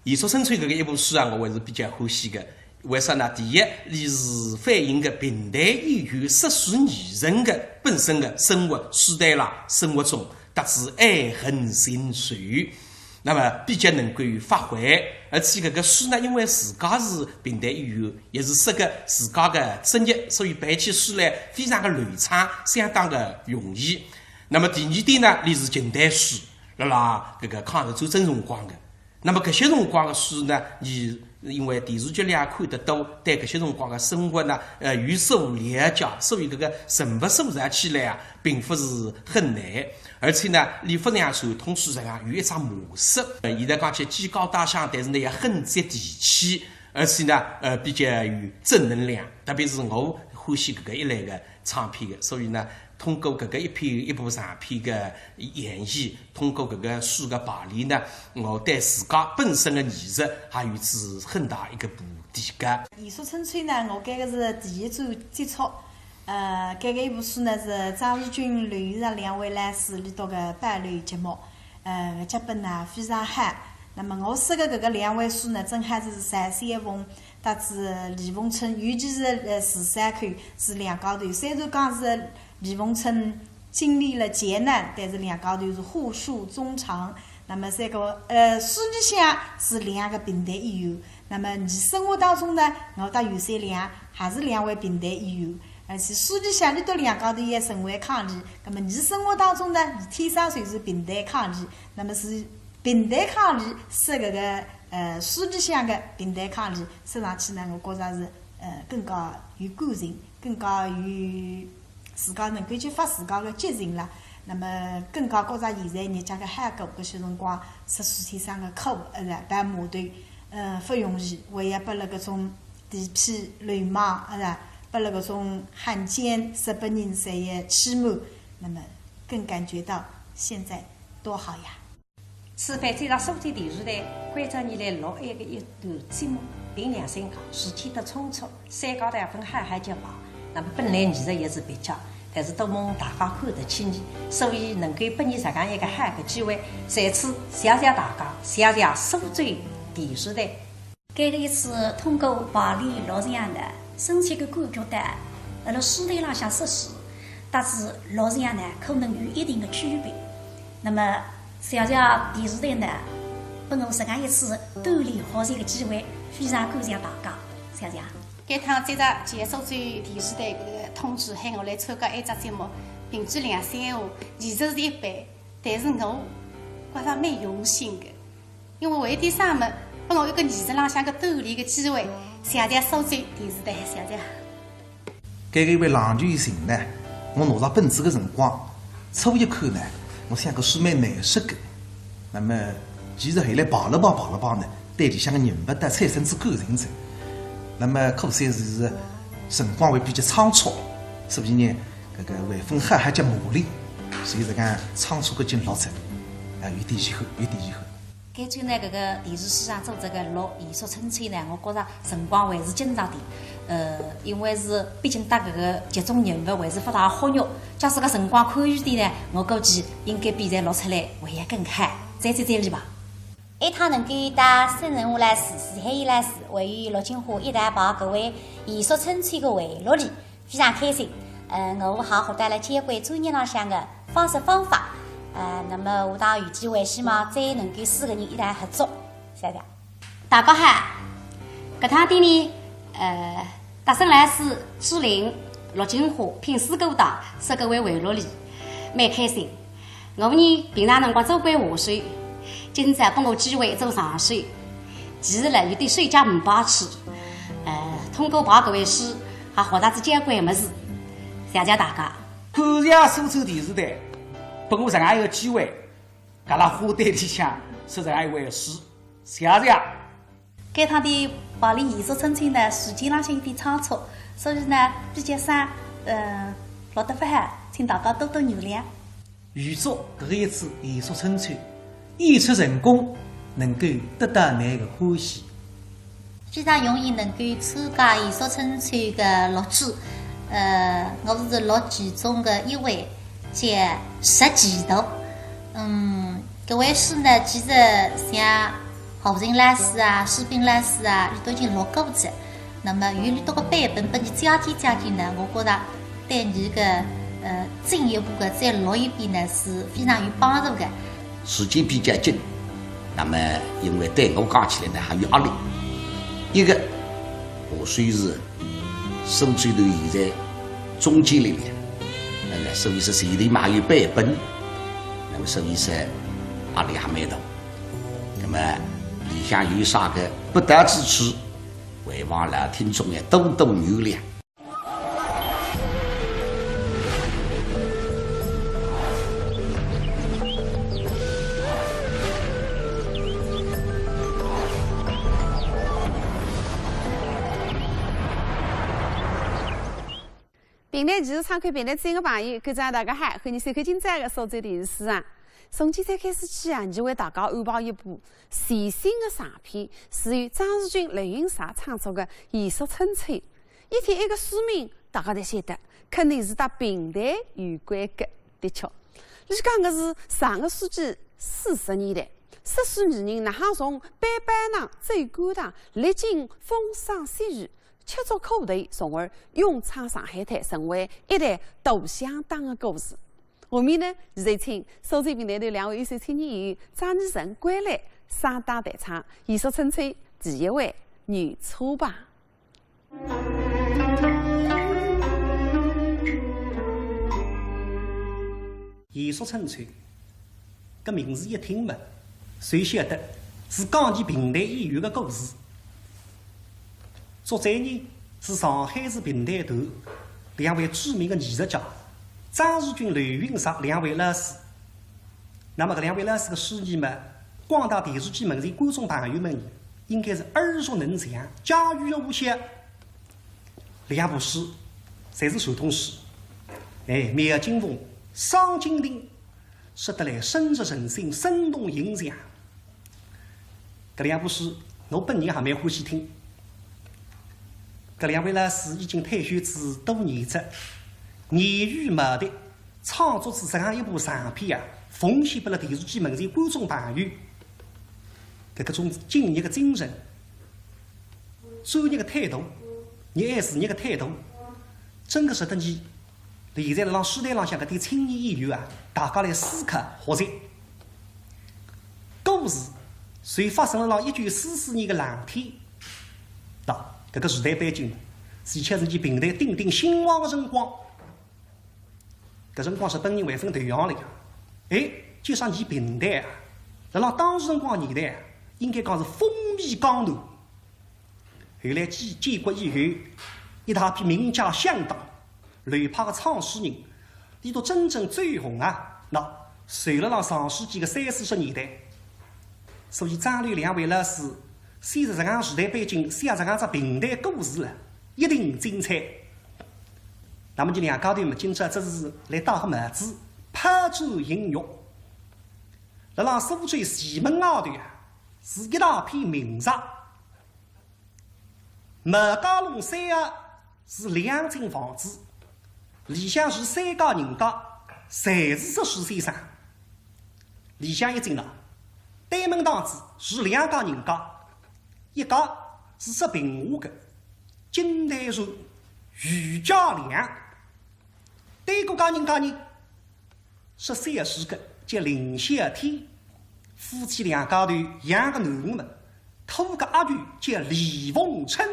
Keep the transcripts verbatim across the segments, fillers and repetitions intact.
《弦索春秋》搿个一部书啊，我还是比较欢喜个。为啥呢？第一，伊是反映个评弹演员说书艺人个本身个生活、书台浪、生活中，搭仔爱恨情仇，那么比较能够发挥。而且搿个书呢，因为自家是评弹演员，也是说个自家个职业，所以背起书来非常个流畅，相当个容易。那么第二点呢，伊是近代书，辣辣搿个抗日战争辰光个。 那么搿些辰光个书呢，伊因为电视剧里也看得多，对搿些辰光个生活呢，呃，有所了解，所以搿个人物塑造起来啊，并勿是很难。而且呢，伊勿像传统书场啊，有一只模式，呃，现在讲起鸡高大上，但是呢，也很接地气，而且呢，呃，比较有正能量。特别是我欢喜搿个一类个长篇个，所以呢，通过搿个一篇一部长篇个演绎， 通过搿个书个排练呢，我对自家本身个艺术还有仔很大一个部提高。《弦索春秋》呢，我搿个是第一转接触。呃，搿个一部书呢是张如君、刘玉兰两位老师伊笃个班头节目，呃，脚本呢非常好。那么我说个搿个两回书呢，正好是单雪凤搭仔李凤春，尤其是呃，是三口是两家头，虽然讲是李凤春 经历了劫难，但是两家头是互诉衷肠。那么搿个，呃，书里向是两个评弹演员，那么伲生活当中呢，我搭尤雪亮还是两位评弹演员，而且书里向伊笃两家头也成为伉俪。那么伲生活当中呢，伲天生就是评弹伉俪，那么是评弹伉俪，说搿个，呃，书里向个评弹伉俪，说上去呢，我觉着是，呃，更加有感情，更加有 自家能够激发自家个激情了，那么更加觉着现在日脚个好过，搿歇辰光说书先生个苦，呃，跑码头，呃，勿容易，还要拨了搿种地痞流氓，呃，拨了搿种汉奸日本人侪要欺瞒，那么更感觉到现在多好呀。 此番再到苏州电视台，关照伲来录哀个一段节目，凭良心讲，时间忒仓促，三家头也勿好好叫排。那么本来伲是也是蹩脚，但是多蒙大家看得起伲，所以能够拨伲实梗一个好个机会，在此谢谢大家，谢谢苏州电视台。 搿个一次通过排练录像呢，深切个感觉到，辣辣书台浪向说书，搭仔录像呢，可能有一定个区别。那么，谢谢电视台呢，拨我实梗一次锻炼学习个机会，非常感谢大家，谢谢。搿趟接到前苏州电视台搿个通知，喊我来参加一只节目，凭句良心闲话，艺术是一般，但是我觉着蛮用心个。 因为为点啥么，拨我一个艺术浪向个锻炼个机会，谢谢苏州电视台，谢谢。搿个一回《郎舅情》呢，我拿着本子个辰光，初一看呢，我想搿书蛮难说个。那么，其实后来排了排，排了排呢，对里向个人物搭产生仔感情哉。那么，可惜是辰光会比较仓促，所以呢，搿个还勿好好叫磨练，所以实梗仓促个进录哉，啊，有点遗憾，有点遗憾。 搿周呢，搿个电视书场做搿个录《弦索春秋》呢，我觉着辰光还是紧张点。呃，因为是毕竟搭搿个剧中人物还是勿大好约，假使搿辰光宽裕点呢，我估计应该比现在录出来还要更好。再接再厉吧。一趟能够搭孙成武老师、徐海燕老师，还有陆金华一道排搿回《弦索春秋》个回录里， 非常开心。呃，我也学到了交关专业浪向个方式方法。呃，那么下趟有机会，希望再能够四个人一道合作，谢谢。大家好，搿趟店里，呃，搭孙老师、朱琳、陆金华拼四个档，说搿回回录里，蛮开心。 我呢，平常辰光做惯下手，今朝拨我机会做上手，其实呢，有点手脚没把握，呃，通过排搿回书，还学着仔交关物事，谢谢大家。感谢苏州电视台，拨我实梗一个机会，辣辣花旦里向说实梗一回书，谢谢。 搿趟个排练《弦索春秋》呢，时间浪向有点仓促，所以呢，比较生，呃，录得勿好，请大家多多原谅。预祝搿个一次《弦索春秋》演出成功，能够得到㑚个欢喜。非常荣幸能够参加《弦索春秋》个录制，呃，我是录其中个一位，叫石继图。嗯，搿回书呢，其实像胡琴老师啊、舒萍老师啊，伊都已经录过仔。那么有俚笃个版本拨伲借鉴借鉴呢，我觉着对伲个，呃，进一步个再录一遍呢，是非常有帮助个。时间比较紧，那么因为对我讲起来呢，还有压力。一个，我算是苏州团现在中坚力量，那么所以说前头嘛还有版本，那么所以说压力还蛮大。那么里向有啥个不得之处，还望老听众要多多原谅。 评弹技术常看评弹资讯个朋友，观众大家好，欢迎收看今朝个苏州电视书场。从今朝开始起啊，伲为大家安排一部全新个长篇，是由张树君、刘云石创作个《弦索春秋》。一听伊个书名，大家侪晓得，肯定是搭评弹有关个。的确，伊讲个是上个世纪四十年代，说书艺人哪哈从背包浪走官塘，历经风霜雪雨， 吃足苦头，从而勇闯上海滩，成为一代大响档个故事。下面呢，现在请苏州评弹团两位优秀青年演员张艺辰、关磊双档弹唱《弦索春秋》第一回《牛车棚》。 《弦索春秋》，搿名字一听嘛，就晓得是讲起评弹演员个故事。作者呢，是上海市评弹团两位著名个艺术家，张树君、刘云石两位老师。那么搿两位老师个书艺嘛，广大电视机门前观众朋友们应该是耳熟能详，家喻户晓。 两部书，侪是传统书。哎，描金凤，伤金庭，说得来深入人心，生动形象。搿两部书，我本人还蛮欢喜听。搿两位老师已经退休仔多年仔，年逾耄耋，创作仔这样一部长篇啊，奉献拨了电视机门前观众朋友。搿搿种敬业个精神， 专业个态度，热爱事业个态度，真个值得伲现在辣浪书台浪向搿点青年演员啊，大家来思考学习。故事就发生辣浪一九四四年个冷天，喏，搿个时代背景，是恰是伲评弹鼎鼎兴旺个辰光。搿辰光日本人还朆投降哩呀，哎，就说伲评弹啊，辣浪当时辰光年代啊，应该讲是风靡江南。 后来建建国以后，一大批名家响档，流派个创始人，俚笃真正走红啊，喏，就辣浪上世纪个三四十年代。所以张刘两位老师，写实实梗时代背景，写实实梗只评弹故事了，一定精彩。那么伲两家头嘛，今朝只是来戴个帽子，抛砖引玉。辣浪苏州前门外头啊，是一大片名刹。 毛家弄山啊，是两进房子，里向是三家人家，侪是说书先生。里向一进啊，对门堂子是两家人家，一家是说评话个，金台传于家良，对过家人家呢， 说小书个叫林小天，夫妻两家头养个囡儿么，拖个阿舅叫李凤春。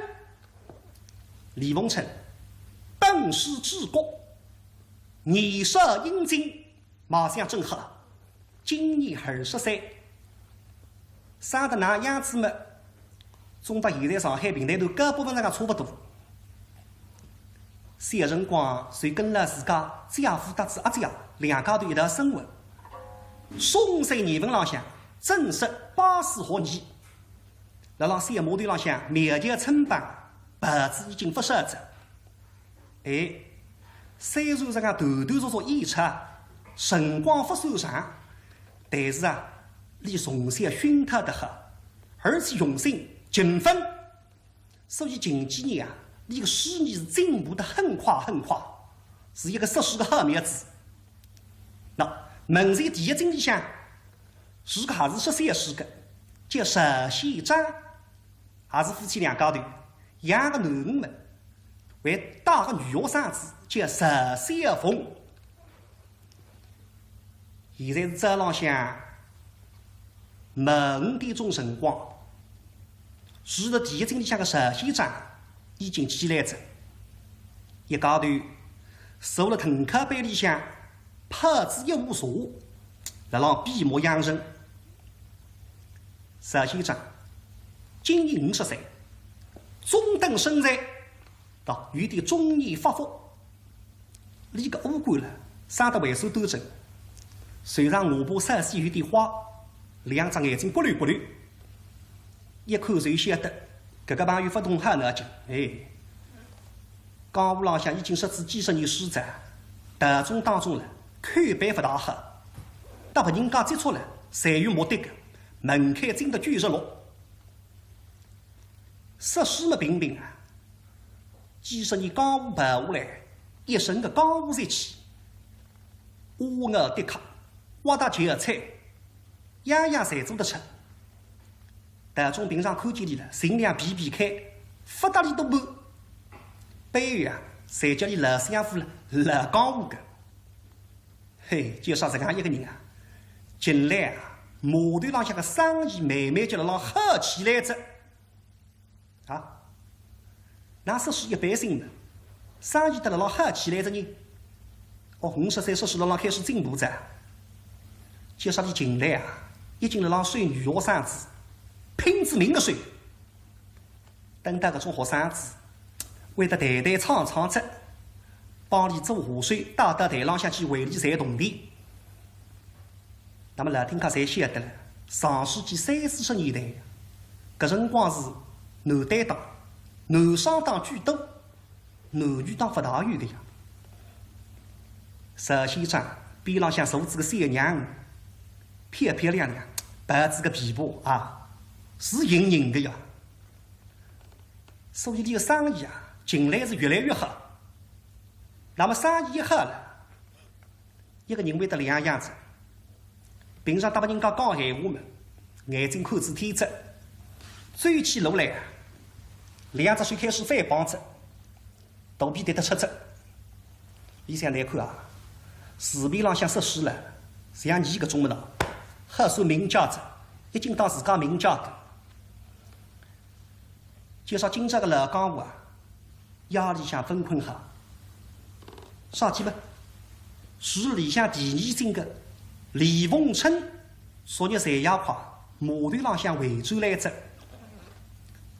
李凤春，本是知县，年少英俊，卖相真好，今年二十岁。 生得哪样子么，总搭现在上海评弹团高八分实梗差勿多。小辰光就跟了自家姐夫搭仔阿姐两家头一道生活，松山年份浪向正式拜师学艺。辣浪小码头浪向描桥称榜，牌子已经勿少仔。 哎，虽然实梗断断续续演出啊，辰光勿算长，但是啊，俚从小熏陶得好，而且用心勤奋，所以近几年啊，俚个书艺是进步得很快很快，是一个说书个好苗子。喏，门前第一进里向，是个还是说小书个，叫佘县长，也是夫妻两家头，养个囡儿么，还带个女学生子，叫佘小凤。现在是早浪向么五点钟辰光，住勒第一厅里向个佘县长已经起来哉，一家头坐勒藤靠背里向，泡仔一壶茶，辣浪闭目养神。 佘县长，今年五十岁，中等身材，倒有点中年发福。俚个五官了，生得还算端正，虽然下巴稍许有点花，两只眼睛骨溜骨溜，一看就晓得，搿个朋友勿懂好脑筋。哎，江湖浪向已经说仔几十年书哉，道众当中了，口碑勿大好，搭别人家接触了，侪有目的个，门槛精得九十六。 说书么平平啊，几十年江湖跑下来，一身个江湖习气，挖耳朵、挖搭脚菜，样样侪做得出。道众平常看见俚了，心里皮皮开，勿搭俚多半。背后啊，侪叫俚老相府了，老江湖个。 嘿，就说实梗一个人啊，近来啊，码头浪向个生意慢慢叫辣浪好起来哉。啊，㑚说书一般性呢，生意得辣浪好起来哉呢？哦，五十岁说书辣浪开始进步哉。就说俚近来啊，已经辣浪收女学生子，拼仔命个收。 等到搿种学生子，会得弹弹唱唱哉，帮俚做下手，带到台浪向去为俚赚铜钿。那么老听客侪晓得了，上世纪三四十年代，搿辰光是男单档，男双档居多，男女档勿大有个呀。佘县长边浪向坐仔个小娘，漂漂亮亮，抱仔个琵琶啊，是引人个呀。 所以俚个生意啊，近来是越来越好。那么生意一好了，一个人会得两样哉。平常搭别人家讲闲话嘛，眼睛看仔天哉，走起路来啊，两只手开始翻绑哉，肚皮跌得出哉。俚想来看啊，市面浪向说书了，像伲搿种么呢，还算名家哉，已经当自家名家个。 就说今朝个老江湖啊，夜里向勿困好。啥体么？市里向第二进个李凤春，昨日深夜快，码头浪向回转来哉。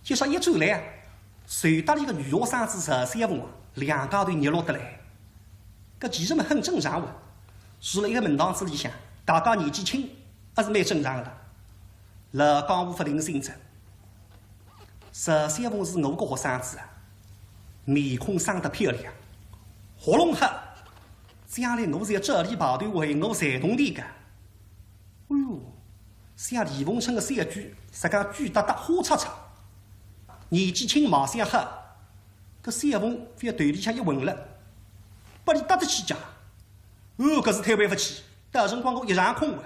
就说一转来啊，随搭俚个女学生子佘小凤啊，两家头热络得来。搿其实么很正常哇，住辣一个门堂子里向，大家年纪轻，还是蛮正常个啦。老江湖勿定心哉。 佘小凤是我个学生子啊，面孔生得漂亮，喉咙好，将来我是要找俚排队为我赚铜钿个。哎哟，像李凤春个小鬼，实梗鬼搭搭花叉叉，年纪轻卖相好，搿小凤覅头里向一昏了，拨俚搭得起架。哦，搿是推扳勿起，到辰光我一场空个。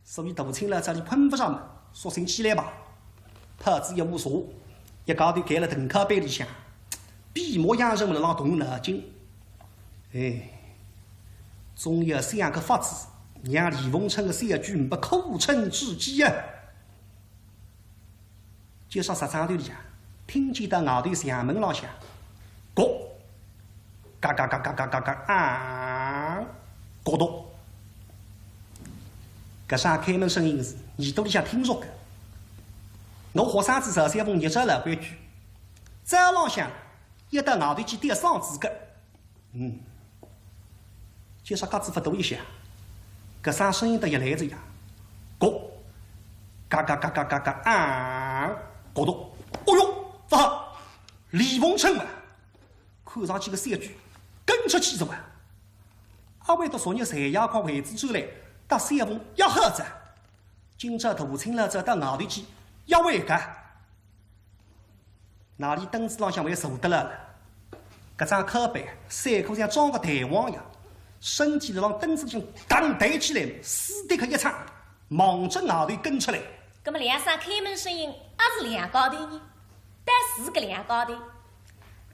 所以大清老早俚困勿着么，索性起来吧，泡仔一壶茶，一家头盖辣藤靠背里向，闭目养神么辣浪动脑筋。哎，总要想个法子，让李凤春个小鬼呒不可乘之机啊。 就说石井头里啊，听见到外头墙门浪向，咯，嘎嘎嘎嘎嘎嘎嘎啊，咯咚。搿声开门声音是耳朵里向听熟个。我学生子石小凤日照老规矩，早浪向要到外头去吊嗓子个。 嗯，就说架子勿多一歇，搿声声音倒也来哉呀，咯，嘎嘎嘎嘎嘎嘎啊，咯咚。哦哟，勿好，李凤春嘛，看上去个小鬼跟出去哉嘛。阿会得昨日深夜快回仔转来，搭小凤约好哉，今朝大清老早到外头去约会个。 哪里凳子浪向还坐得牢了？搿张靠背，三颗像装个弹簧一样，身体辣浪凳子里向弹弹起来，死的个一撑。望准外头跟出来。葛末两声开门声音，阿是两家头呢？倒是搿两家头。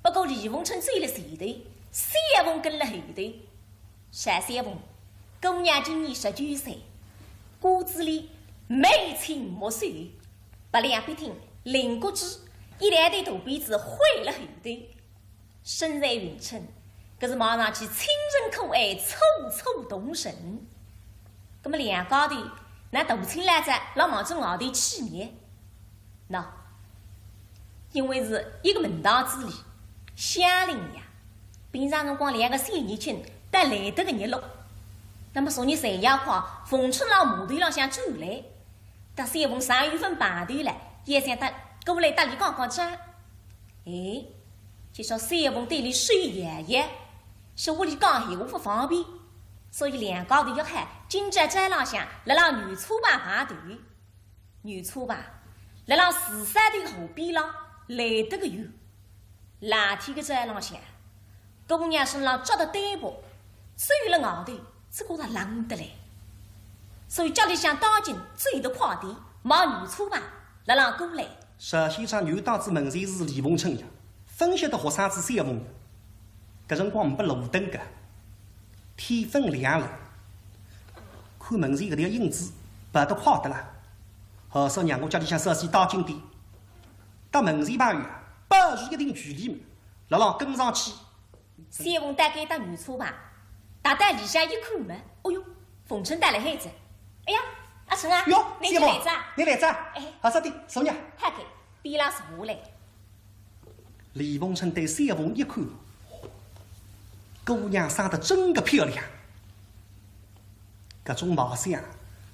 不过李凤春走勒前头，小凤跟勒后头。小小凤，姑娘今年十九岁，骨子里眉清目秀，鼻梁笔挺，灵骨珠，一两对大辫子竖勒后头。 身材匀称，搿是望上去清纯可爱，楚楚动人。葛末两家头，哪大清老早辣望准外头去呢？喏，因为是一个门堂之里，乡邻呀，平常辰光两个小年轻，倒来得个热络。葛末昨日深夜快，凤春辣码头浪向转来，搭小凤上一份碰头了，也想搭过来搭俚讲讲账。 哎，就说小凤对俚手摇摇，说屋里讲闲话勿方便，所以两家头约好今朝早浪向辣辣牛车棚碰头。牛车棚辣辣市梢头河边浪，来得个远。冷天个早浪向，姑娘身浪着得单薄，走勒外头只觉着冷得来，所以脚里向当紧走得快点，望牛车棚辣辣过来。 佘先生又当仔门前是李凤春呀，勿晓得学生子小凤呀。搿辰光呒拨路灯个，天朆亮了，看门前搿条影子跑得快得啦，好说让我脚里向稍许当紧点，搭门前朋友啊，保持一定距离嘛，辣辣跟上去。 小凤大概到牛车棚，踏到里向一看嘛，哦哟，凤春倒辣海哉。哎呀，阿春啊，哟，倷来哉啊？小凤，倷来哉啊？哎。好，小弟，坐呀。好个，边浪坐下来。李凤春对小凤一看，姑娘生得真个漂亮。 搿种貌相，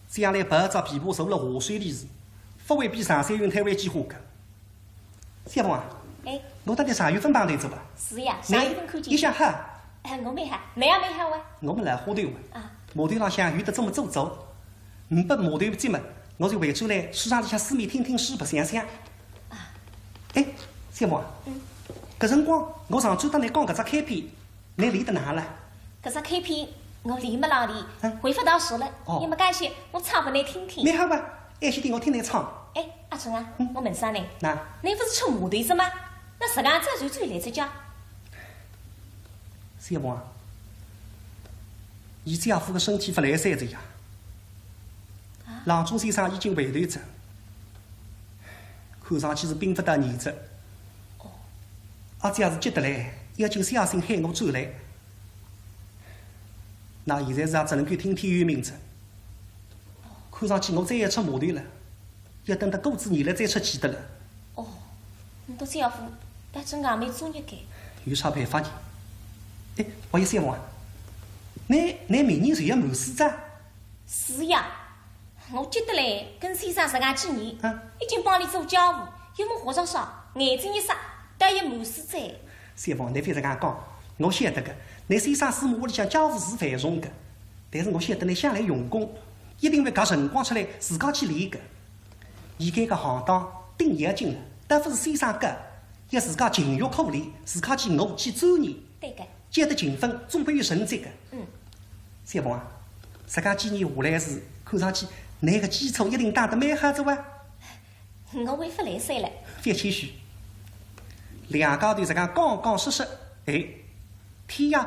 将来抱只琵琶坐勒河水里是，勿会比上山云台会几化个。小凤啊，哎。我搭倷上月份碰头仔吧？是呀，倷，上月份看见。倷想好？哎，我蛮好，倷也蛮好啊。我末老花头啊。啊。码头浪向有得搿么做做，呒拨码头接嘛，我就回转来书场里向书面听听书白相相。啊。哎，小凤啊，嗯。搿辰光我上次搭倷讲搿只开篇， 倷练得哪了？搿只开篇我练末浪练，嗯。还勿大熟了，哦。倷末讲歇，我唱拨倷听听。蛮好啊，晏歇点我听倷唱。哎，阿春啊，嗯。我问声倷，哪？倷勿是出码头仔吗？哪实梗早就转来哉介？小凤啊，伲姐夫个身体勿来三哉呀。啊？郎中先生已经回头哉，看上去是病勿得已哉。哦。阿姐也是急得来，要紧写信喊我转来。 哪现在是也只能够听天由命哉。看上去我再也出码头了，要等到过仔年了再出去得了。哦，倷笃姐夫倒真个蛮作孽个。有啥办法呢？哎，我有想法啊，倷，倷明年就要满四哉。是呀，我急得来，跟先生实梗几年，嗯。已经帮俚做家务，又没学着啥，眼睛一眨，倒要满四哉。 小凤，倷覅实梗讲，我晓得个，倷先生师母屋里向家务是繁重个，但是我晓得倷向来用功，一定会轧辰光出来自家去练个。现在个行当顶要紧了，倒勿是先生教，要自家勤学苦练，自家去悟去钻研。对个。积德勤奋，总归有成绩个。嗯。小凤啊，实梗几年下来是，看上去倷个基础一定打得蛮好哉哇。 我会勿来三了。覅谦虚，两家头实梗讲讲说说，哎，天呀，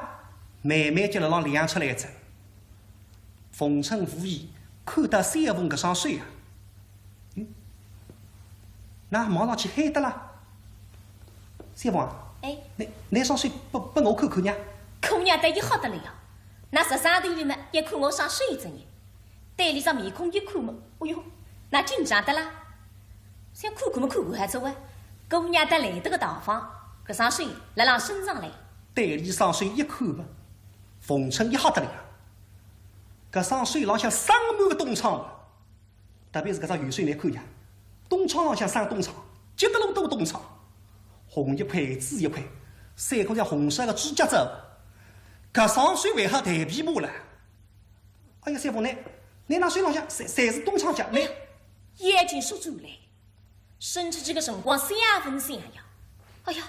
慢慢叫辣浪亮出来哉。凤春无意看到小凤搿双手呀，嗯，哪望上去黑得啦？小凤啊，哎。倷，倷双手拨，拨我看看呀。姑娘倒一吓得了呀，哪实梗头里么，要看我双手哉呢？ 对俚张面孔一看么，哦哟，哪紧张得啦？想看看么看看还走啊？姑娘倒来得个大方，搿双手辣浪伸上来。对俚双手一看么，凤春一吓得了呀，搿双手浪向生满个冻疮，特别是搿只右手难看呀，冻疮浪向生冻疮，结得老多冻疮，红一块紫一块，赛过像红烧个猪脚爪，搿双手还好弹琵琶了。 哎呀，小凤，倷，倷哪手浪向侪，侪是冻疮介，倷。眼睛缩转来，伸出去个辰光，小凤想呀，哎呀，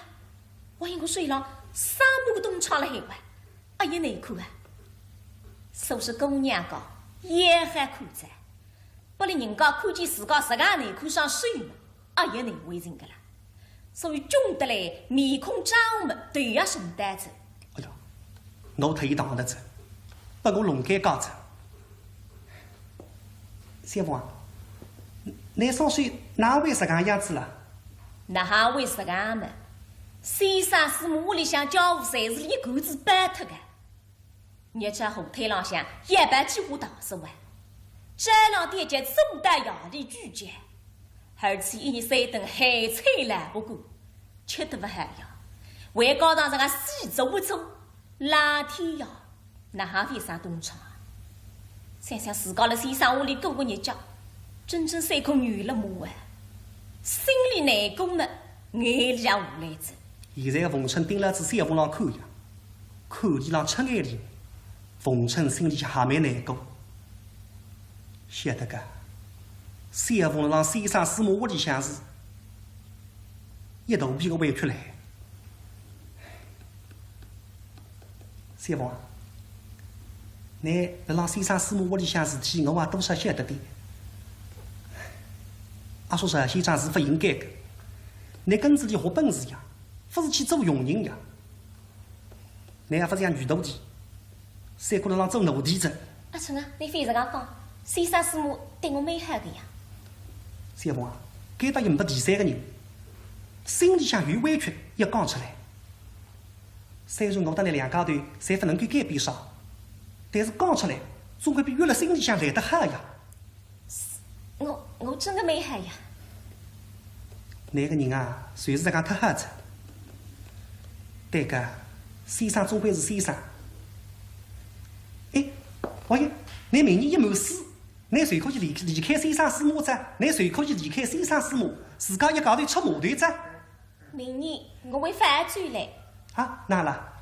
我一个手浪生满个冻疮了海哇，哎呀，难看啊。所以说姑娘讲，也还看着，拨了人家看见自家实梗难看上手嘛，啊也难为情个啦。所以窘得来，面孔涨红么，头也沉低仔。哎呀，我忒大胆仔，拨我弄尴尬仔。小凤啊，倷双手哪会实梗样子啦？哪会实梗么？先生师母屋里向家务侪是俚一个人包脱个。 日脚火腿浪向一百几化大事啊，这两天就做得夜里聚集，而且一日三顿咸菜萝卜干，吃得勿好呀，还加上这个死做勿做，冷天呀，哪会生冻疮啊？想想自家辣先生屋里过个日脚，真正像个女了么啊，心里难过么，眼泪也下来仔。现在个逢春盯牢仔小凤浪看呀， 看俚浪出眼泪，逢春心里向还蛮难过。晓得个，小凤辣浪先生师母屋里向是一肚皮个委屈嘞。小凤啊，倷辣浪先生师母屋里向事体，我也多少晓得点。阿叔实梗是勿应该个，倷跟仔俚学本事呀，勿是去做佣人呀。 倷也勿像女徒弟，像个辣浪做奴隶仔。阿春啊，倷覅实梗讲，先生师母对我蛮好个呀。小凤啊，搿搭也呒不第三个人，心里向有委屈要讲出来。虽然我搭倷两家头侪勿能够改变啥，但是讲出来，总归比憋辣心里向来得好呀。 我，我真个蛮好呀。倷个人啊，就是实梗忒好哉。对个，先生总归是先生。哎，王爷，倷明年一满四，倷就可以离，离开先生师母哉，倷就可以离开先生师母，自家一家头出码头哉。 明年我会翻转来。啊，哪哼啦？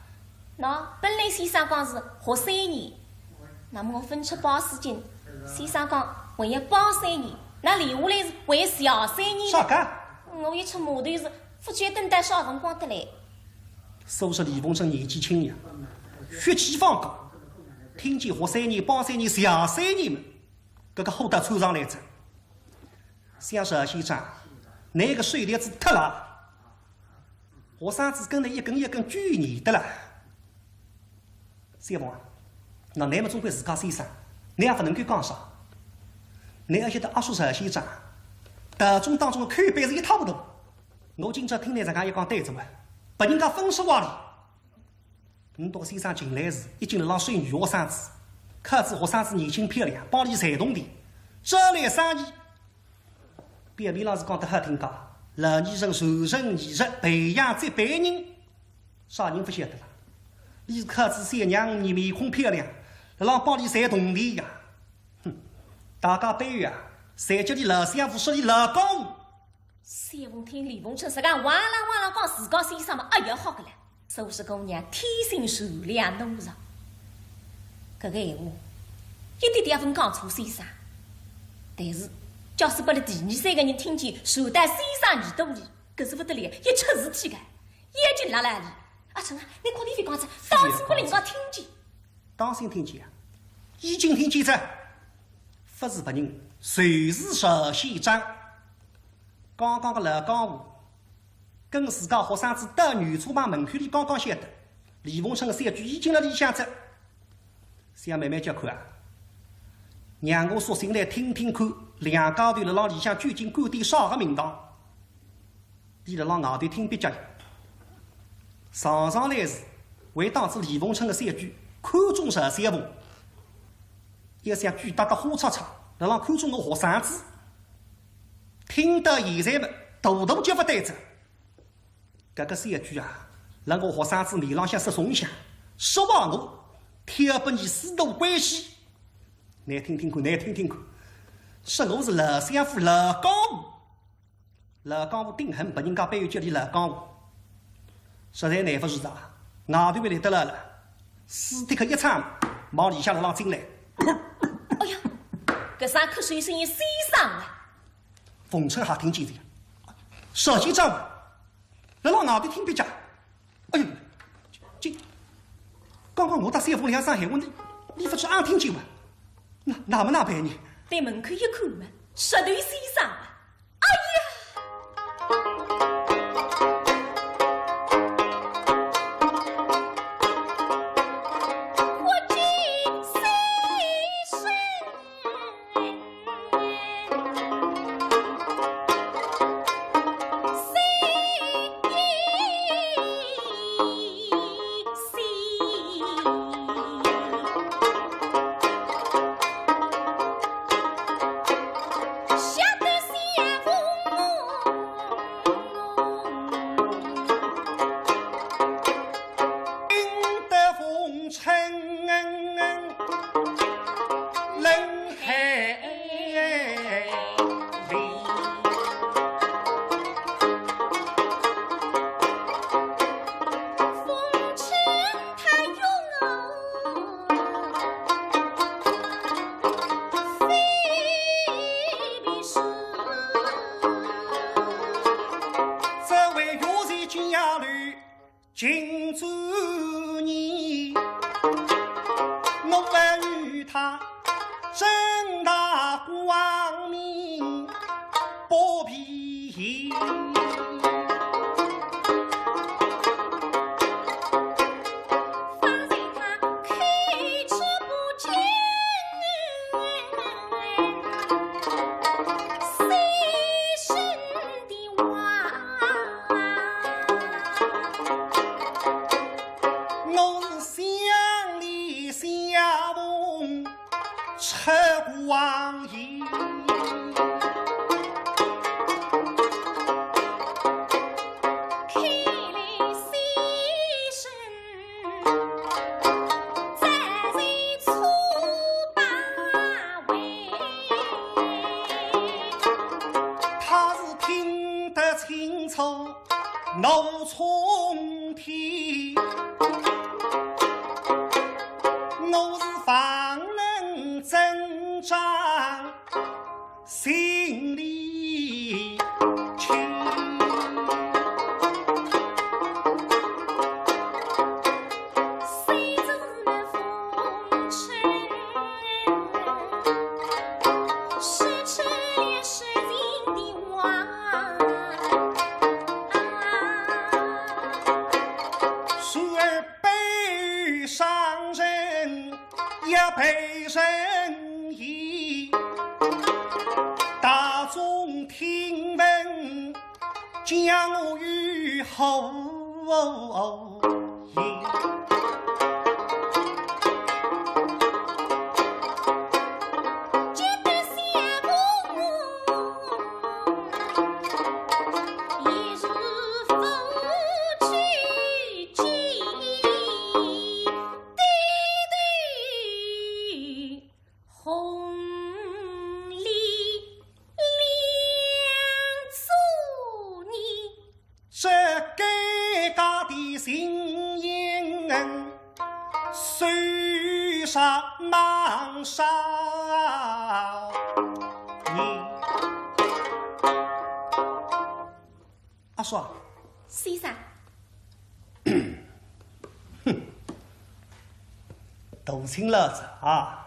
喏，本来先生讲是学三年，那么我分出八十斤，先生讲还要帮三年，那留下来是还谢三年。啥个？我一出码头是勿晓得等到啥辰光得来。所以说李凤春年纪轻呀，血气方刚，听见学三年、帮三年、谢三年嘛，搿个火倒窜上来哉。 想石先生，倷个手链子脱了，学生子跟倷一根一根举念得了。小凤啊，那倷么总归自家先生，倷也勿能够讲啥。倷要晓得阿叔石先生，道中当中个口碑是一塌糊涂。我今朝听倷实梗一讲对仔么，拨人家分数坏哩。 倷笃先生近来是已经辣浪收女学生子，看仔学生子年轻漂亮，帮俚赚铜钿。这类生意，表面浪是讲得好听个，老年人传承艺术，培养这辈人，啥人勿晓得啦？俚是看仔小娘面孔漂亮，辣浪帮俚赚铜钿呀。哼，大家背后啊，侪叫俚老相府，说俚老江湖。 小凤听李凤春实梗哇啦哇啦讲自家先生嘛，哎呀，好个了。苏氏姑娘天性善良懦弱，搿个闲话一点点也勿讲错先生。但是，假使拨了第二三个人听见，传到先生耳朵里，搿是勿得了，要出事体个，要紧拉拉俚。阿春啊，倷快点覅讲哉，当心拨人家听见。当心听见啊，已经听见哉，勿是别人，就是石先生。 刚刚个老江湖，跟自家学生子到牛车棚门口里刚刚晓得，李凤春个小鬼已经辣里向哉。想慢慢叫看啊，让我索性来听听看，两家头辣浪里向究竟搞点啥个名堂。俚辣浪外头听壁脚，常常来是，还当仔李凤春个小鬼看中石小凤，要想鬼搭搭花叉叉，辣浪看中我学生子。 听到现在么，大大叫勿对哉。搿个小鬼啊，辣我学生子面浪向说松香，说坏我，挑拨倷师徒关系。倷听听看，倷听听看，说我是老相府老江湖，老江湖顶恨拨人家背后叫俚老江湖。实在耐勿住哉，外头还来得来了，四蹄克一撑，往里向辣浪进来。哎呀，搿声咳嗽声音先生啊！ 凤春也听见哉，石先生，辣浪外头听壁脚。哎呦，这，刚刚我搭小凤两声闲话，倷，倷勿是也听见吗？那，那么哪办呢？对门口一看嘛，石头先生啊，哎呀！这位岳父家里 今朝你，我与他正大光明不平。方才他口齿不清，小声 的话。我是乡里小童出光阴，看来先生 他是听得清楚怒冲天，我是方能挣扎 心里去。谁知那风尘失去了世情的话，谁而悲伤人 也被人疑。大众听闻，将我与后也。红里两座呢？这尴尬的情形，谁说忙啥呢？ 阿叔啊。先生。哼，大清老早啊，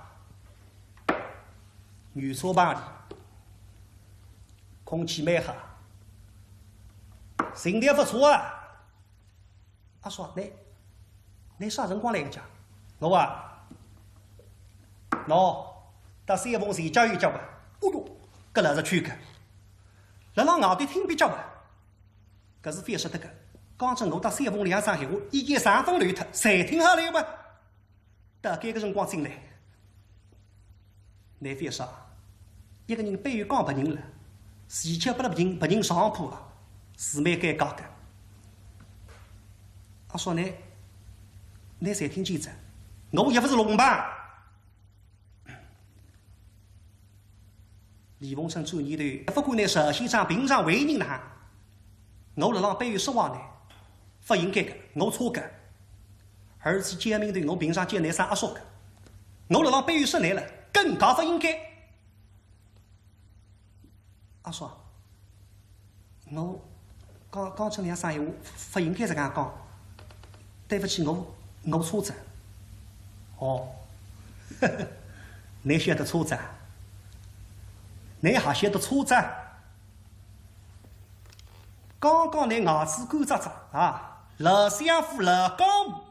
牛车棚里，空气蛮好，情调不错啊。阿叔啊，倷，倷啥辰光来个家？我啊，喏，搭小凤前脚有脚吧。哦哟，搿老实去个，辣辣外头听壁脚吧。 搿是覅说得个，刚正我搭小凤两声闲话，已经三分乱脱，侪听好了吧？到搿个辰光进来，倷覅说，一个人背后讲别人了，前脚拨了别人，别人上铺啊，是蛮尴尬个。阿叔呢，倷侪听见哉，我又勿是聋吧？ 李凤春转念头，勿管倷石先生平常为人哪哈，我辣浪背后说话呢，勿应该个，我错个。而且见面头我平常叫倷声阿叔个，我辣浪背后说倷了，更加勿应该。阿叔， 我刚，刚正两声闲话，勿应该实梗讲。对勿起，我，我错哉。哦，倷晓得错哉？倷还晓得车子？刚刚倷牙齿干扎扎啊，老相府老江湖，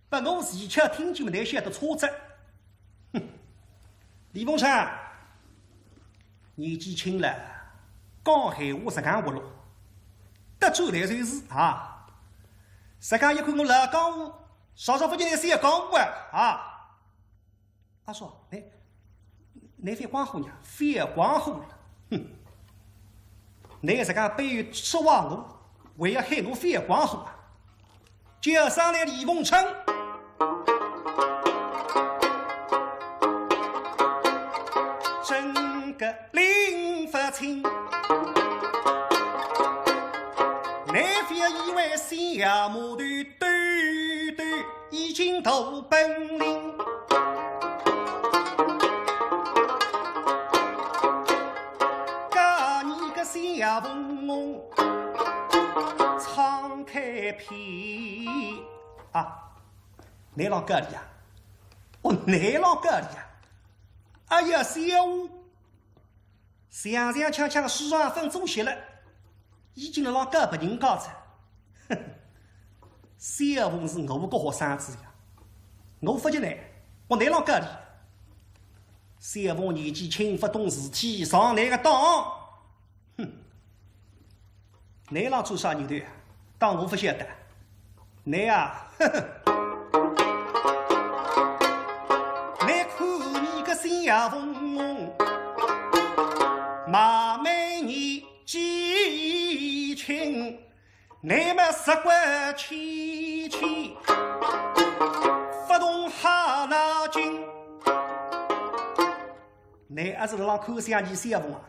拨我齐巧听见么，倷晓得车子？哼，李凤生，年纪轻了，讲闲话实梗活络，得罪倷就是啊。实梗一看我老江湖，啥啥勿见倷小江湖啊，啊。 阿叔，倷，倷覅光火呀，覅光火了。哼，倷实梗背后说话我，还要喊我覅光火啊？叫声倷李凤生。真个拎勿清，倷覅以为小丫头兜兜 已经大本领。搿你个小凤凰，唱开篇啊，倷浪高里啊？哦，倷浪高里啊？哎呀，小 想想想想，书上分做些了，已经辣浪告别人家哉。哼，小凤是我个学生子呀，我勿及倷，我倷浪告里。小凤年纪轻，勿懂事体，上倷个当。哼， 倷浪做啥念头啊？当我勿晓得？倷啊，呵呵，倷看你个小凤凰，貌美年纪轻，倷么色骨清清，勿动好脑筋。 倷阿是辣浪看相倷小凤啊？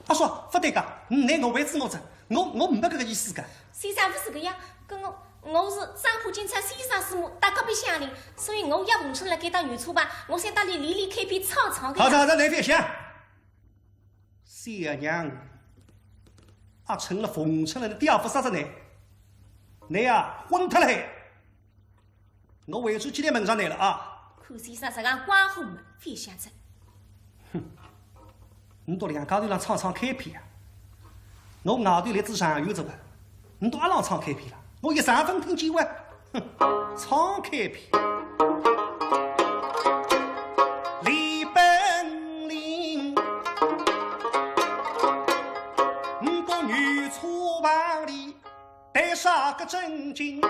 阿叔，勿对个，倷误会仔我哉，我，我呒没搿个意思个。先生勿是搿样，搿我，我是张浦警察先生师母搭隔壁乡邻，所以我约凤生辣该搭牛车棚，我想搭俚练练开篇唱唱个呀。好哉，好哉，倷覅响。小娘，阿成了凤生了，倷爹勿杀杀倷，倷呀，昏脱了嘿！ 我回转去来问上倷了啊。看先生实梗光火么，覅响哉。哼，倷笃两家头浪唱唱开篇啊？我外头立仔场院子个，倷笃阿浪唱开篇了？我一声勿听见哇。哼，唱开篇。李本领，倷笃牛车棚里 谈啥个正经？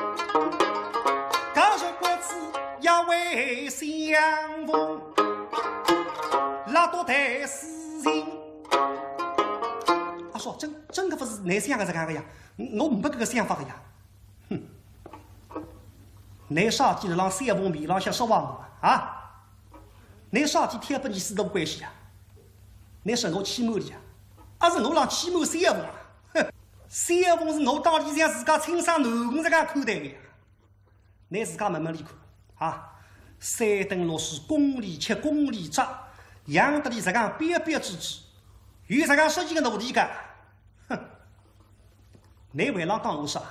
搿日骨子也为相逢，拉到谈事情。阿叔，真，真个勿是倷想个实梗个呀，我呒没搿个想法个呀。哼，倷啥体辣浪小凤面浪向说话我啊？啊？ 倷啥体挑拨倷师徒关系啊？倷说我欺瞒俚啊？阿是我辣浪欺瞒小凤啊？哼，小凤是我当俚像自家亲生囡儿实梗看待个呀。倷自家问问俚看啊，三顿六食供俚吃供俚着，养得俚实梗标标致致，有实梗实际个奴才个？哼，倷还辣浪讲我啥？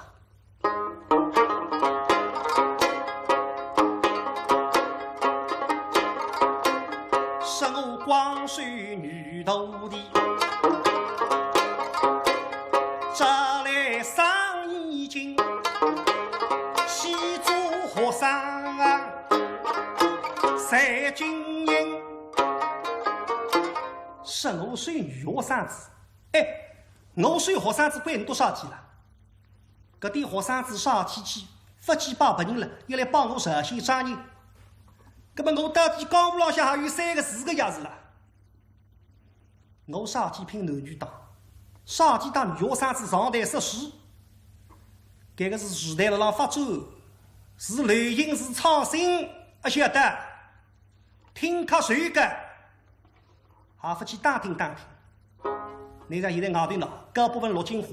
说我光收女徒弟，招来生意经，先做学生啊，才经营。说我收女学生子，哎，我收学生子关倷笃啥体啦？ 搿点学生子啥体去，勿去拜别人了，要来拜我赵先生呢？搿么我到底江湖浪向还有三个四个爷是啦？我啥体拼男女档，啥体搭女学生子上台说书，搿个是时代辣浪发展，是流行是创新，阿晓得？听客谁个？ 还勿去打听打听。倷像现在外头喏，高博文、陆金华、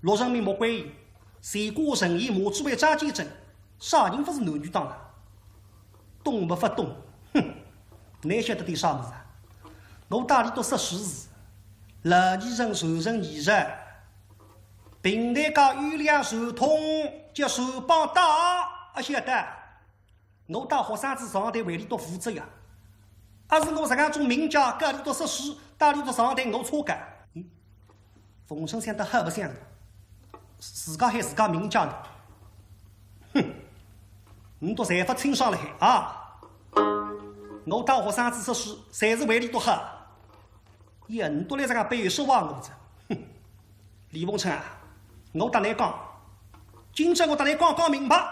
陆人民、穆桂英、钱嘉诚、马志伟、张建珍，啥人勿是男女档了？懂么勿懂？哼，倷晓得点啥物事啊？我搭俚笃说书是，老艺人传承艺术，评弹界优良传统叫传帮带，阿晓得？ 我搭学生子上台为俚笃负责呀。阿是我实梗种名家，搿里头说书，搭里头上台我错个。嗯，冯生想得好白相，自家喊自家名家呢。哼，倷笃侪勿清爽了海啊！我搭学生子说书，侪是为俚笃好。 呀，倷笃来实梗背后说话我哉。哼，李凤春啊，我搭倷讲，今朝我搭倷讲讲明白。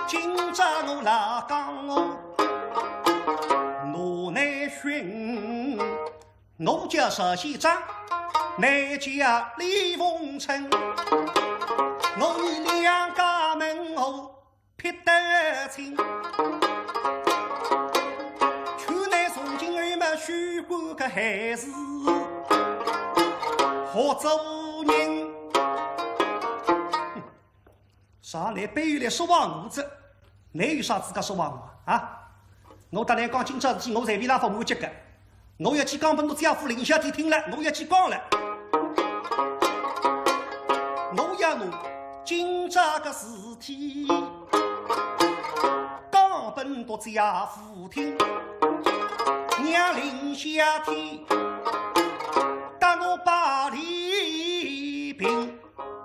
今朝我来讲哦，我乃寻，我叫石先生，倷叫李凤春，我伲两家门户 撇得清。去年从今后么许过个海誓，好做人。啥来背后来说话我哉？倷有啥资格说话我啊？我搭倷讲，今朝事体我随便哪勿会结个。 我要去讲拨倷姐夫林小天听了，我要去讲了。我要拿今朝个事体讲拨倷姐夫听，让林小天搭我摆理平。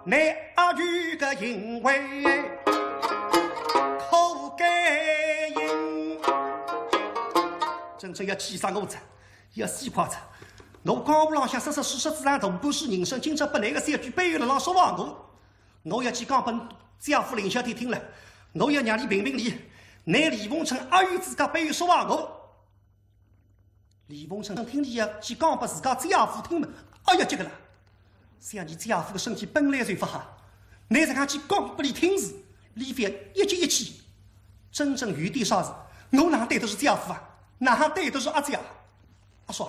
倷阿舅个行为可该应。真正要气煞我哉，要死快哉！我江湖浪向说说书说仔上大半世人生，今朝拨倷个小鬼背后辣浪说话我，我要去讲拨姐夫林小天听了，我要让俚评评理，倷李凤春阿舅自家背后说话我。 李凤春听俚要去讲拨自家姐夫听么，哎呀，结棍了！想伲姐夫个身体本来就勿好，倷实梗去讲拨俚听仔，俚覅一急一气。真正有点啥事，我哪对得住姐夫啊？哪对得住阿姐啊？阿叔，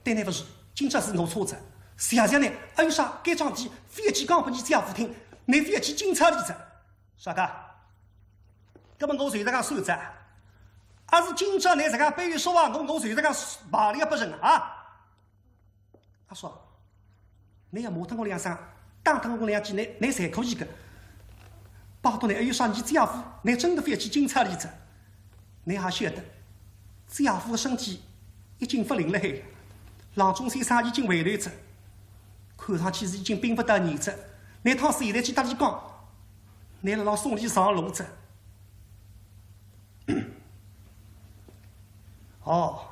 对倷勿住，今朝是我错哉。谢谢倷，阿有啥该桩事体覅去讲拨伲姐夫听，倷覅去惊吵俚哉。 啥个？搿么我随实梗算哉？阿是今朝倷实梗背后说话我，我随实梗卖力要拨人啊？阿叔，倷要骂脱我两声，打脱我两记，倷，倷侪可以个。拜托倷，阿有啥伲姐夫，倷真个覅去惊吵俚哉。 倷也晓得，姐夫个身体已经勿灵了海，郎中先生已经回来哉，看上去是已经拼勿得人哉。倷倘使现在去搭俚讲，倷辣浪送俚上路哉。哦，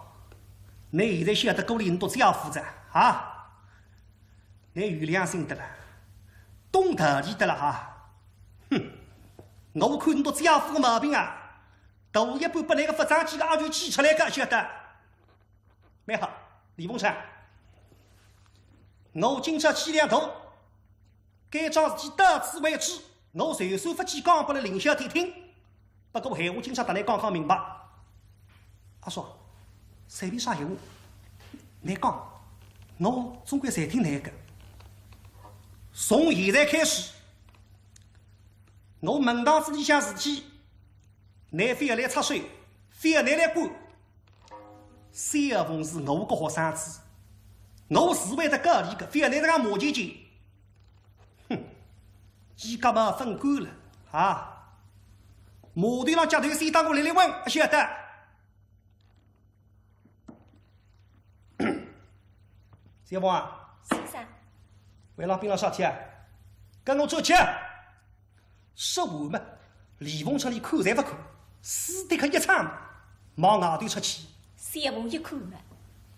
倷现在晓得顾俚笃姐夫哉啊？倷有良心得了，懂道理得了哈。哼，我看倷笃姐夫个毛病啊， 大一半拨倷个勿争气个阿舅气出来个，晓得？蛮好，李凤春，我今朝气量大，该桩事体到此为止，我就算勿去讲拨了林小天听，不过闲话今朝搭倷讲讲明白。阿叔，随便啥闲话，倷讲，我总归侪听倷个。从现在开始，我门堂子里向事体， 倷覅来插手，覅倷来管。小凤是我个学生子，我是会得教俚个，覅倷实梗骂唧唧。哼，自家嘛勿管了啊！码头浪脚头先搭我来来问，晓得？ 小凤啊，先生。为啥屏浪啥体啊？跟我转去。说完嘛，李凤春连看侪勿看，势得个一撑，往外头出去。小凤一看嘛，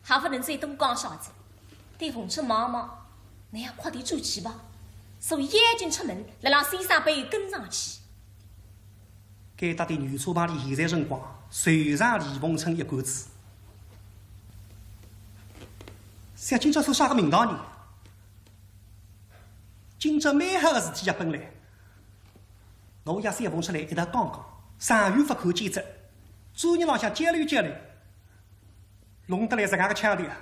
还勿能再多讲啥子，对凤春望望，倷也快点转去吧。所以眼睛出门，辣辣先生背后跟上去。 该搭的牛车棚里现在辰光，就剩李凤春一个子。想今朝是啥个名堂呢？今朝蛮好个事体呀，本来。我也想凤出来一道讲讲，长远勿看见哉，专业浪向交流交流。 弄得来实梗个腔调啊。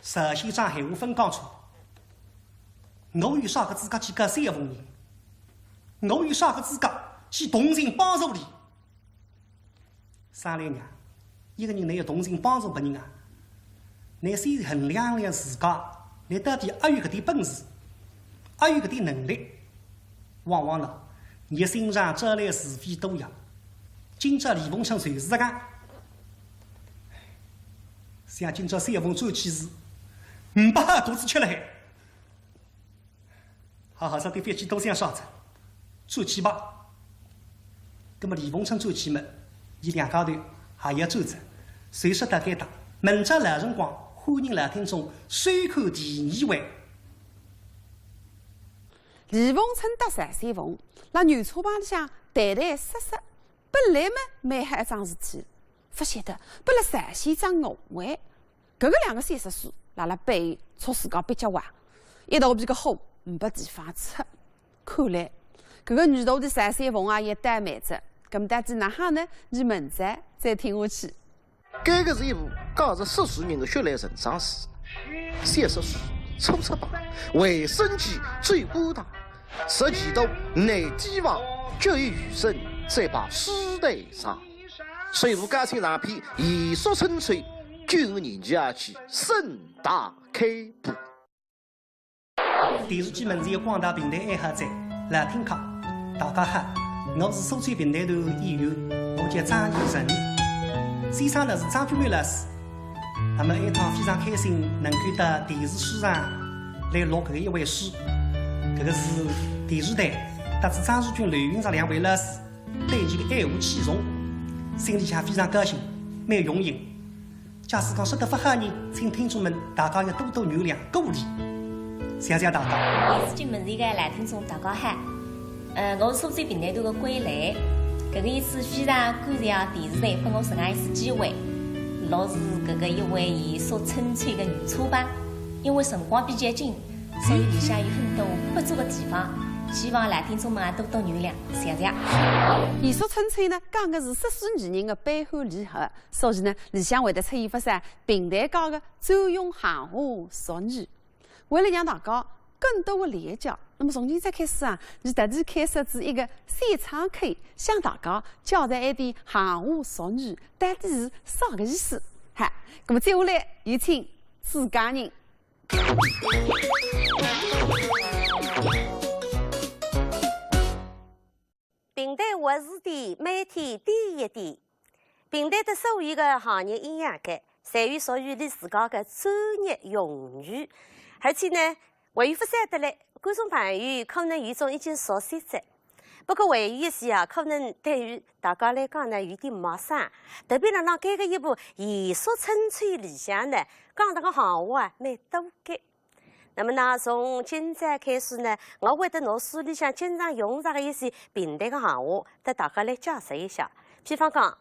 石先生闲话朆讲错，我有啥个资格去告小凤呢？我有啥个资格去同情帮助俚？商量呀，一个人倷要同情帮助别人啊，倷先衡量衡量自家，倷到底阿有搿点本事，阿有搿点能力。往往呢，伲身上招来是非多呀。今朝李凤春就是这个，像今朝三凤转去是，呒不好肚子吃了海。好好，这点饭吃多想少着，转去吧。那么李凤春转去么，伲两家头也要转着。所以说到该搭，明朝老辰光，欢迎老听众收看第二回。 李凤春搭单三凤，辣牛车棚里向谈谈说说，本来么蛮好一桩事体，勿晓得拨辣单先生误会，搿个两个小说书辣辣背后戳自家壁脚哇，一肚皮个火呒不地方出。看来，搿个女徒弟单三凤啊也倒霉着，搿么到底哪哈呢？伲明朝再听下去。 该个是一部讲述说书人的血泪成长史，小说书初出版，为生计最孤单，实际到内地方，就有余生再把书台上。所以吴家清长篇《弦索春秋》，九五年就要去盛大开播。 电视机门前的广大评弹爱好者、老听客，大家好，我是苏州评弹团演员，我叫张义成。先生呢是张君梅老师。那么，埃趟非常开心，能够到电视书场来录搿个一回书。搿个是电视台搭仔张树君、刘云石两位老师 对伊个爱护器重，心里向非常高兴，蛮荣幸。假使讲说得勿好呢，请听众们大家要多多原谅、鼓励。谢谢大家。电视机门前个老听众大家好，呃，我是苏州评弹团个桂兰。搿个一次非常感谢电视台拨我搿能一次机会，录制搿个一回《弦索春秋》个女初版，因为辰光比较紧，所以里向有很多不足个地方，希望老听众们也多多原谅。 谢谢。《弦索春秋》呢，讲个是说书艺人个悲欢离合，所以呢，里向会得出现勿少评弹界个专用闲话俗语。为了让大家更多个了解，那么从今朝开始啊，伲特地开设仔一个小窗口，向大家教材一点闲话俗语到底是啥个意思。好，那么接下来有请主讲人。 评弹活字典，每天点一点。评弹搭所有个行业一样个，侪有属于伊自家个专业用语。而且呢，还有勿少得来，观众朋友可能有种已经熟悉仔。不过还有一些啊，可能对于大家来讲呢，有点陌生。特别辣辣该个一部《弦索春秋》里向呢，讲到个闲话啊，蛮多个。 那么呢，从今朝开始呢，我会得拿书里向经常用着个一些评弹个闲话，搭大家来解释一下。比方讲，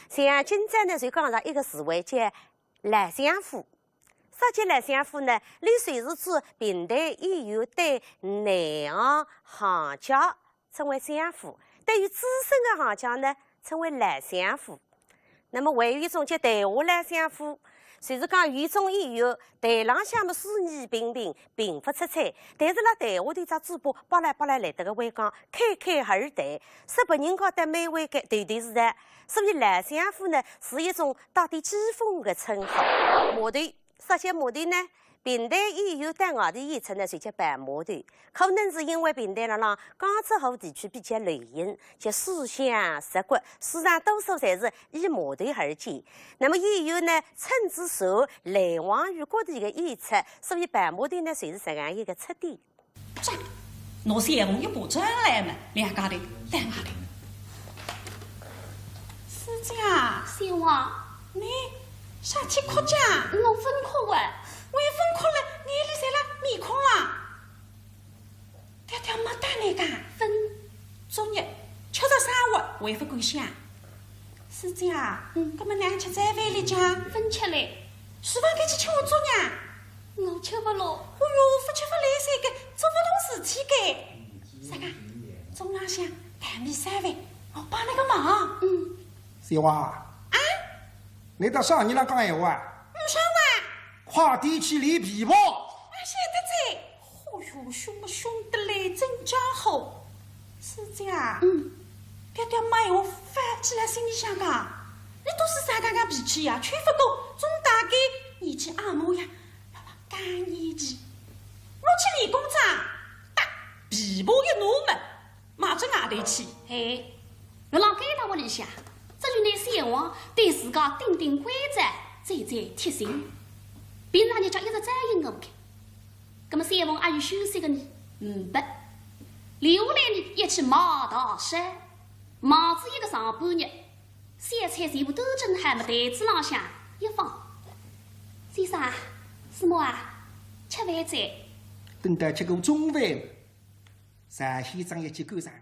像今朝呢，就讲着一个词汇叫老相夫。啥叫老相夫呢？伊就是指评弹演员对内行行家 称为相夫，对于资深个行家呢，称为老相夫。那么还有一种叫台下老相夫，就是讲有种演员台浪向么水平平平，平勿出彩，但是辣台下头只嘴巴巴拉巴拉来得个会讲，侃侃而谈，说别人家得蛮会个头头是道。所以老相夫呢，是一种带点讥讽个称号。码头 啥叫码头呢？评弹演员到外头演出呢，就叫跑码头。可能是因为评弹辣浪江浙沪地区比较流行，叫书香十国，书场多数侪是依码头而建。那么演员呢，乘仔船来往于各地个演出，所以跑码头呢，就是实梗一个出典。 拿小红一把抓来嘛，两家头到外头。师姐啊，小王，你啥体哭介？我勿哭哇。我也勿哭了，眼泪侪辣面孔浪。爹爹没带你讲？勿。昨日吃着生活，我也勿敢想。师姐啊，嗯，搿么哪能吃早饭哩介？勿吃嘞。厨房间去吃碗粥呀。 我吃勿落。哦哟，勿吃勿来三个，做勿动事体个。啥个？中浪向大米三饭，我帮侬个忙。嗯。小王。啊？侬搭啥人辣讲闲话啊？没啥话。快点去练琵琶。啊，晓得哉。哦哟，凶么凶得来，真家伙。师姐啊。嗯。爹爹没闲话，勿记辣心里向讲。侬倒是啥介个脾气呀？劝勿动，总大概年纪阿毛呀。 辣辣讲义气。我去练功哉，搭琵琶一拿么，马上外头去。哎，辣辣该搭屋里向，只有拿小王对自家顶顶关照，最最贴心。平常日脚一直照应我个。葛么小王阿有休息个呢？嗯，不。留下来呢，一起买大山，买仔一个上半日，小菜全部端正好么台子浪向一放。先生啊，师母啊，吃饭哉。等到吃过中饭， 单先生一记赶上